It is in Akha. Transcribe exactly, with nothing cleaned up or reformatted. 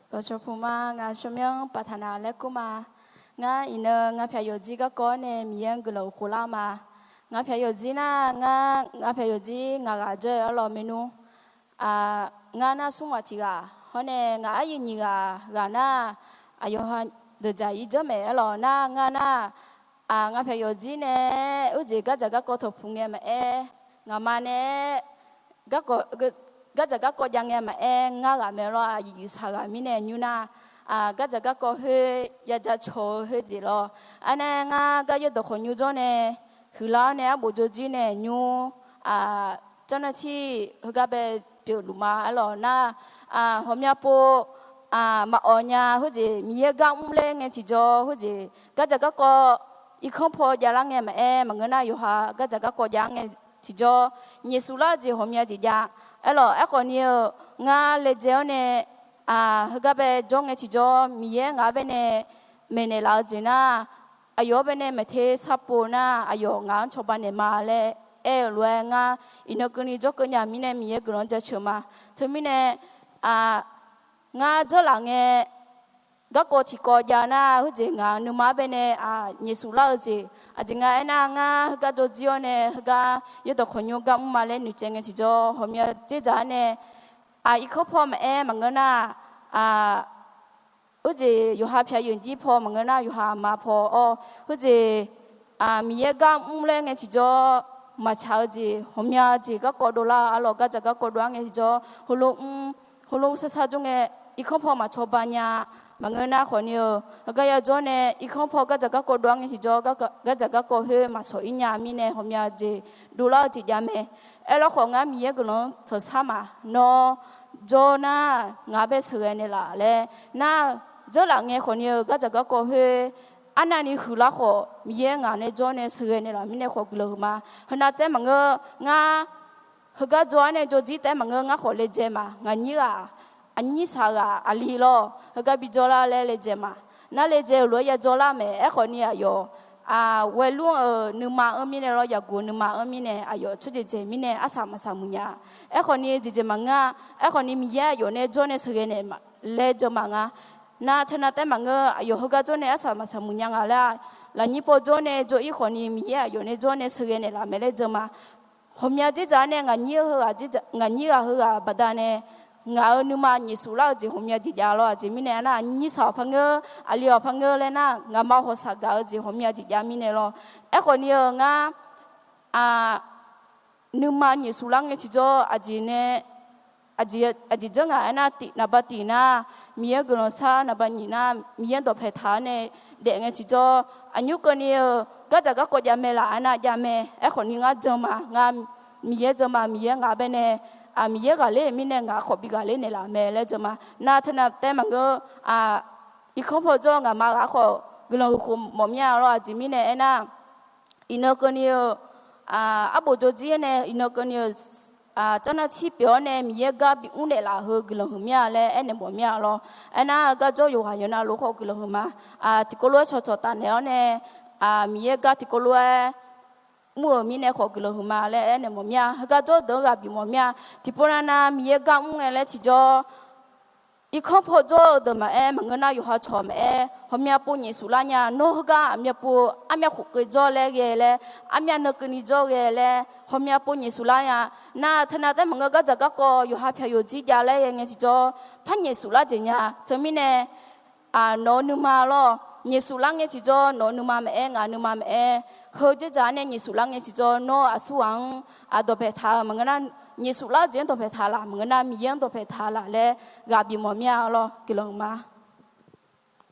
Dawqcawq puq ma, ngaq tsawrmyanr paftaq naq laer kur ma. Ngar iqnan ngaq pyaq yawqjir garkawv-awr nae Miqyaer-anr guiqlanq khof lar ma. Ngaq pyaq yawqjir nar, ngar ngaq pyaq yawqjir ngaq ghaq jawr-eu arlawq maernmr. Ngar nar smr ghaq tiq ghaq hawr nae ngaq aryuif nyiq ghaq ghaq nar, aqyawf ha deuqdzaq-ir janr maeq arlawq nar, ngar nar, ngaq pyaq yawqjir nae, urjeq gardzaq garkawv tawqpuq ngae maqaer, ngaqma nae gardzaq garkawv jav ngae maqaer, ngar ghaq maeq lawr, aqyuif saq ghaq mirnae nymr nar, gardzaq garkawv khoer yaja cawq-eu khoerjeq lawr. Arnae ngar gar yawrdawq khawqnymr jawr nae huiqlar-awr nae arbof jawrjir nae nymr, janrnae tir heugar bae pyeufluf ma arlawq nar, ghawqmya pov maqawq nya khoerjeq Miqyaer gar mr laer ngae tiqjawr khoerjeq gardzaq garkawv irkanr paw javlar ngae maqaer, maqngeur nar yawqha gardzaq garkawv jav ngae tiqjawr nyaeqsuf lar-eu jeq ghawqmya jeq jav. Aerlawq aerkhawf ni-eu ngar laejae-awr nae heugar bae jawr ngae tiqjawr Miqyaer ngaq-anr bae nae maeqnaeq laf-eu jeq nar, aqyawf-anr bae nae maeqte sharpov nar aqyawf ngaq-anr cawba naeq ma laer aer-eu lof-aer ngar iqnan keuvni jawrkeuv nya mirnae Miqyaer guiqlanq jaceuq ma. Teumirnae ngar dzeurlaf ngae garkawv tiqkawv jav nar khoerjeq ngaq nuima-anr bae nae nyaeqsuf lar-eu jeq aqjeq nga aernar, ngar heugar jawrjir-awr nae heugar yawrdawq khawqnymr gar mr ma laer noeqtsaev ngae tiqjawr ghawqmya dzerdzaq-awr nae irkanr paw maqaer maqngeur nar, khoerjeq yawqha pyaq yawqjir paw maqngeur nar yawqha aqma paw-awr khoerjeq Miqyaer gar mr laer ngae tiqjawr maqtsaq-eu jeq ghawqmya jeq garkawv dovlar-eu arlawq gardzaq garkawv dov-ar ngae tiqjawr heulof mr heulof sar sar jawr ngae irkanr paw maqcawba nya. Maqngeur nar khawfni-eu heugar yajawr nae irkanr paw gardzaq garkawv dov-ar ngae tiqjawr gardzaq garkawv khoer maqsawq-ir nya mirnae ghawqmya jeq dovlar-eu jeq jav mae. Aerlawr khawf ngar Miqyaer guiqlanq-anr tanqsar ma. Nawr jawr nar ngaq-anr bae sheuqghae naeq laf laer nar, dzeurlaf ngae khawfni-eu gardzaq garkawv khoer arnavni huiqlar khawf Miqyaer ngaq nae jawr nae sheuqghae naeq laf mirnae khawf guiqlanq huiq ma. Heunav taef maqngeur ngar heugar jawr-ar nae jawrjir taef maqngeur ngar khawf laejae ma. Ngaq nyir ghaq aqnyir saq ghaq aqli lawr heugar bijawr lar laer laejae ma. Nar laejae-euq lof-aer yajawr lar mae. Aerkhawfni aqyawf ghaelur-euq nuima-anr mirnae lawr yaqguq-eu nuima-anr mirnae aqyawf tsawrjeuq dzaeq mirnae arsaq maqsaq muiq nya. Aerkhawfni jeqjeq maqngeur-a. Aerkhawfni Miqyaer aqyawf nae jawr nae sheuqghae naeq laer jan ma nga. Nar teunav taef maqngeur aqyawf heugar jawr nae arsaq maqsaq muiq nya nga laer-a. Lafnyir paw jawr nae jawr-ir khawfni Miqyaer aqyawf nae jawr nae sheuqghae naeq laf mae laer jan ma. Ghawqmya dzerdzaq-ar nae ngaq nyir ghaq heughaq baqdanae ngaq-euq nuima nyaeqsuf lar-eu jeq ghawqmya jeq jav lawr. Aqjeq mirnae aernar, aqnyir saq-awq par ngeur, aqli-awq par ngeur laer nar, ngaqma hawq saq gaq-eu jeq ghawqmya jeq jav mirnae lawr. Aerkhawfni-eu ngar nuima nyaeqsuf lar ngae tiqjawr aqjeq nae aqjeq dzeur ngaq aernar, naqba tiq nar, Miqyaer guiqlanq shar, naqba nyiq nar Miqyaer dawqpae taq-awr nae daef ngae tiqjawr aqnymr keuvni-eu gardzaq garkawv jav mae laf aernar jav mae. Aerkhawfni ngar jan ma. Ngar Miqyaer jan ma. Miqyaer ngaq-anr bae nae Miqyaer ghaqler-euq mirnae ngaq khawf bi ghaqler naeq laf mae laer jan ma. Nar teunav taef maqngeur irkanr paw jawr-eu ngaqma ghaq khawf guiqlanq huiq khof mawf mir-a lawr. Aqjeq mirnae aernar, iqnan keuvni-eu arbof jawrjir-awr nae iqnan keuvni-eu janrnav tir pyeuf-awr nae Miqyaer gar bimr naeq laf heu guiqlanq huiq mir-a laer aernaeq mawf mir-a lawr. Aernar, heugar jawr yawqghaq yawqnav lof khawf guiqlanq huiq ma. Tiqkawv lof-aer cawqcawq taf naeq-awr nae Miqyaer gar tiqkawv lof-aer mr-euq mirnae khawf guiqlanq huiq ma laer aernaeq mawf mir-a. Heugar jawr-eu deuq-anr ghaq bif mawf mir-a. Tiqpov navnav Miqyaer gar mr ngae laer tiqjawr irkanr paw jawr-eu deuq maqaer, maqngeur nar yawqha cawq maqaer, ghawqmya pov nyaeqsuf lar nya. Nawr heugar aqmyav pov armyav khof keuv jawr laer ghae laer, armyav nan keuvni jawr ghae laer ghawqmya pov nyaeqsuf lar nya. Nar teunav taef maqngeur gardzaq garkawv yawqha pyaq yawqjir jav laer ghae ngae tiqjawr par nyaeqsuf lar jeq nya. Teumirnae nawq-eu nuima lawr, nyaeqsuf lar ngae tiqjawr nawq-eu nuima maqaer, ngaq-eu nuima maqaer, heu dzerdzaq-ar nae nyaeqsuf lar ngae tiqjawr nawr aqsur ghaq-anr aq dawqpae taq-eu maqngeur nar, nyaeqsuf lar-eu jeq-anr dawqpae taq laf maqngeur nar, Miqyaer-anr dawqpae taq laf laer ghaq bif mawf mir-a lawr. Guiqlanq ma.